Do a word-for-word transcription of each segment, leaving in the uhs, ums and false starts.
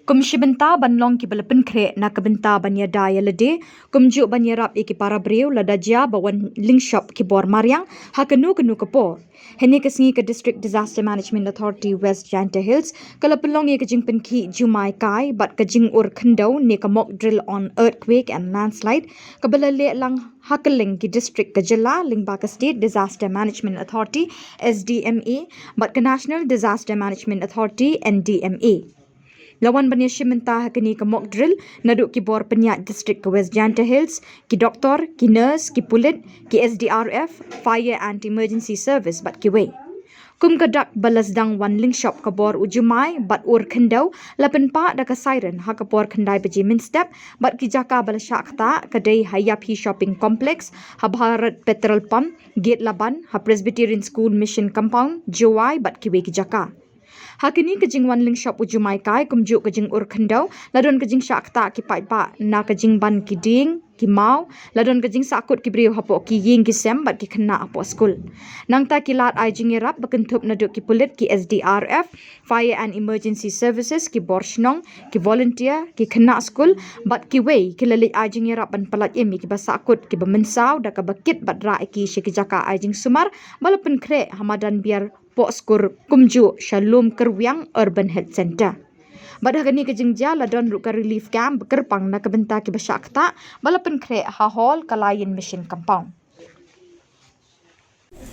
Kum shi bynta ban long kiba la pynkhreh na ka bynta ban ïada ïa lade, kumjuh ban ïarap ïa ki para briew lada jia ba wan lyngshop ki bor mariang ha kano kano ka por. Hynne ka sngi ka District Disaster Management Authority West Jaintia Hills ka la pynlong ïa ka jingpynkhih jumai kai bad ka jingurkhyndew ne ka mock drill on earthquake and landslide, kaba la leh lang ha kylleng ki district ka jylla lyngba ka State Disaster Management Authority, S D M A, bad ka National Disaster Management Authority, N D M A. La wan ban ïashim bynta ha kane ka mock drill naduh ki bor pynïaid district ka West Jaintia Hills, ki doktor, ki nurse, ki pulit, ki S D R F, Fire and Emergency Service bad kiwei. Kum ka dak ba la sdang wan lyngshop ka bor u jumai bad urkhyndew, la pynpah da ka siren ha ka por khyndai baje mynstep, bad ki jaka ba la shah ktah ka dei ha Yaphi Shopping Complex, ha Bharat Petrol Pump, Gate Laban, ha Presbyterian School Mission Compound, Jowai bad kiwei ki jaka. Ha kane ka jingwan lyngshop u jumai kai kumjuh ka jingurkhyndew, la don ka jingshah ktah ki paidbah na ka jingban ki dieng, ki maw, la don ka jingsahkut ki briew hapoh ki ïing ki sem bad ki khynnah hapoh skul. Nangta ki lad ai jingïarap ba kynthup naduh ki pulit, ki S D R F, Fire and Emergency Services, ki bor shnong, ki volunteer, ki khynnah skul bad kiwei ki la leit ai jingïarap ban pyllait im ïa kiba sahkut kiba mynsaw da kaba kit bad rah ïa ki sha ki jaka ai jingsumar ba la pynkhreh ha madan Biar Pohskur kumjuh sha Lum Kyrwiang Urban Health Centre. Bad ha kane ka jingjia la don ruh ka relief camp ba kyrpang na ka bynta kiba shah ktah ba la pynkhreh ha hall ka Lion Mission Compound.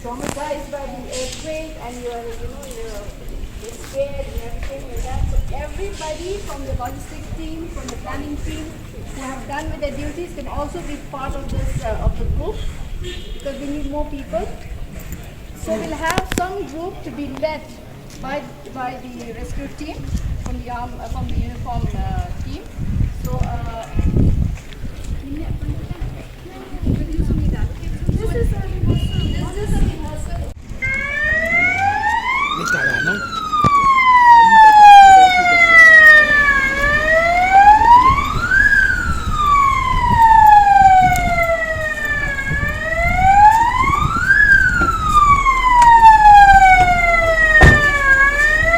Traumatized by the earthquake and you're, you know, you're, you're scared and everything like that. So everybody from the logistics team, from the planning team, who have done with their duties can also be part of this, uh, of the group, because we need more people. So we'll have some group to be led by, by the rescue team from the arm, uh, from the uniform, uh, team. So, uh,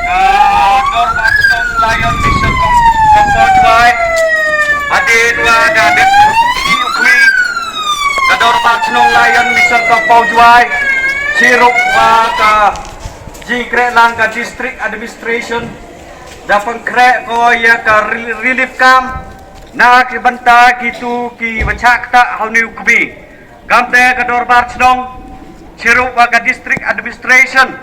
Ka Dorbar Chnong Lion Mission Compound Jowai. Hadien wa ka dep ki u khmih ka Dorbar Chnong Lion Mission Compound Jowai, chirup wa ka jingkhreh lang ka District Administration da pynkhreh ko ïa ka rel-, relief camp na ki bynta kitu kiwa shah ktah ha une u khmih. Kamte ka Dorbar Chnong chirup wa ka District Administration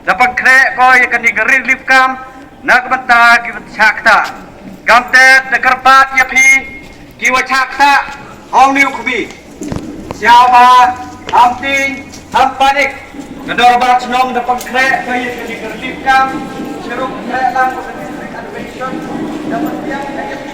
da pynkhreh ko ïa kane ka relief camp na ka bynta kiwa shah ktah. Kamte da kyrpad ïa phi kiwa shah ktah ha une u khmih, sngewbha ham tieng, ham panic. Ka Dorbar Chnong da pynkhreh ko ïa kane ka relief camp, chirup khreh lang ka District Administration da pynbiang ïa phi.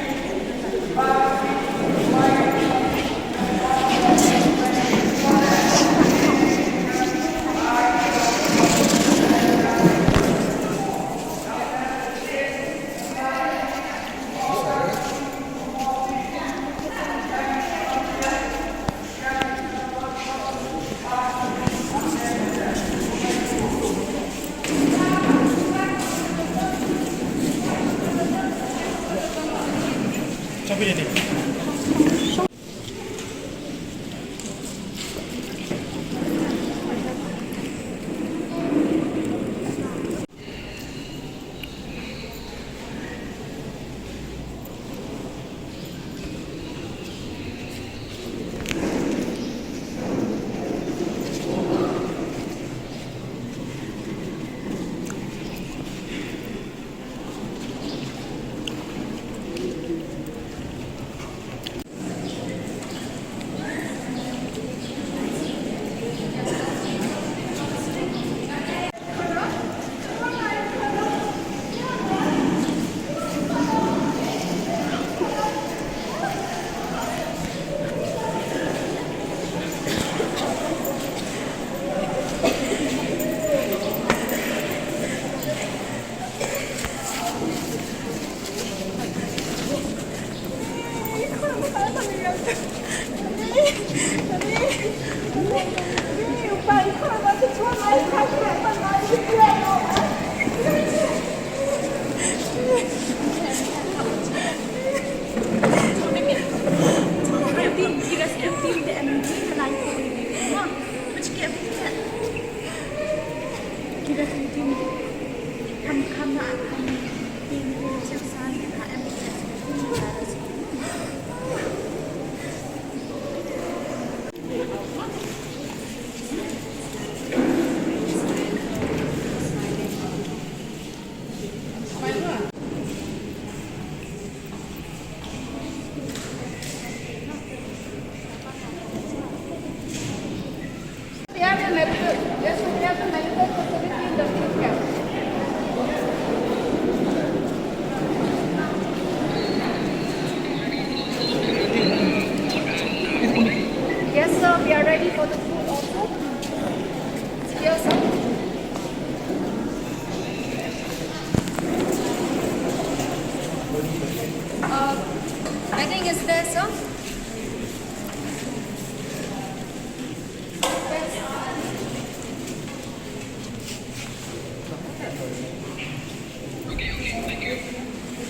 Sir?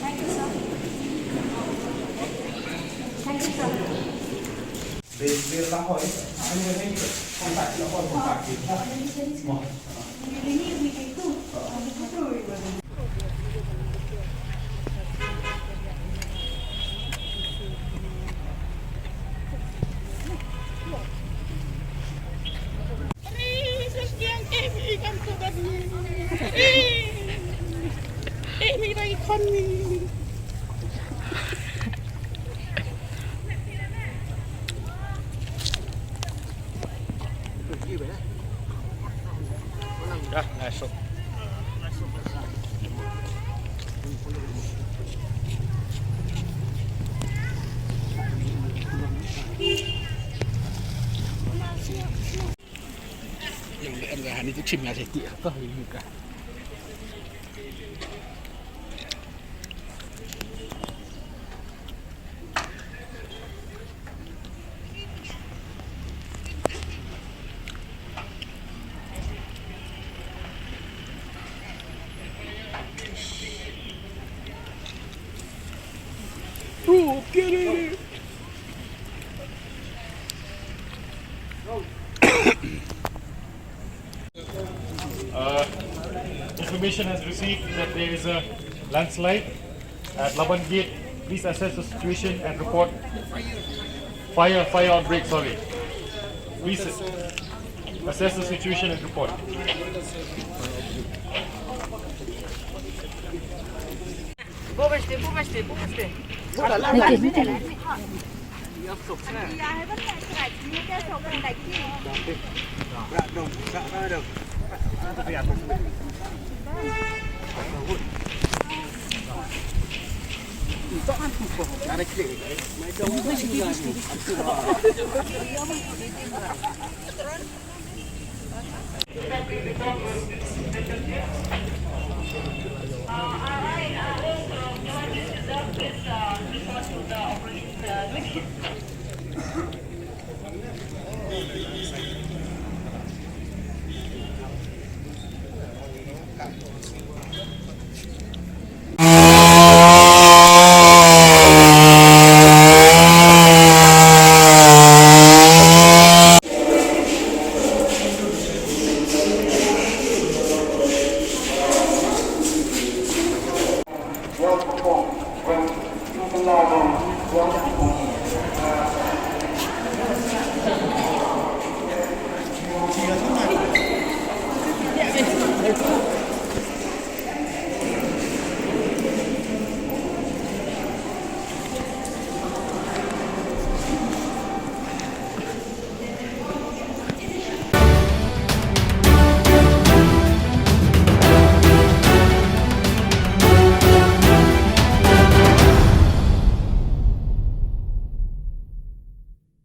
Thank you, sir. Thank you, sir. Uh, information has received that there is a landslide at Laban Gate. Please assess the situation and report. Fire, fire outbreak, sorry. Please assess the situation and report.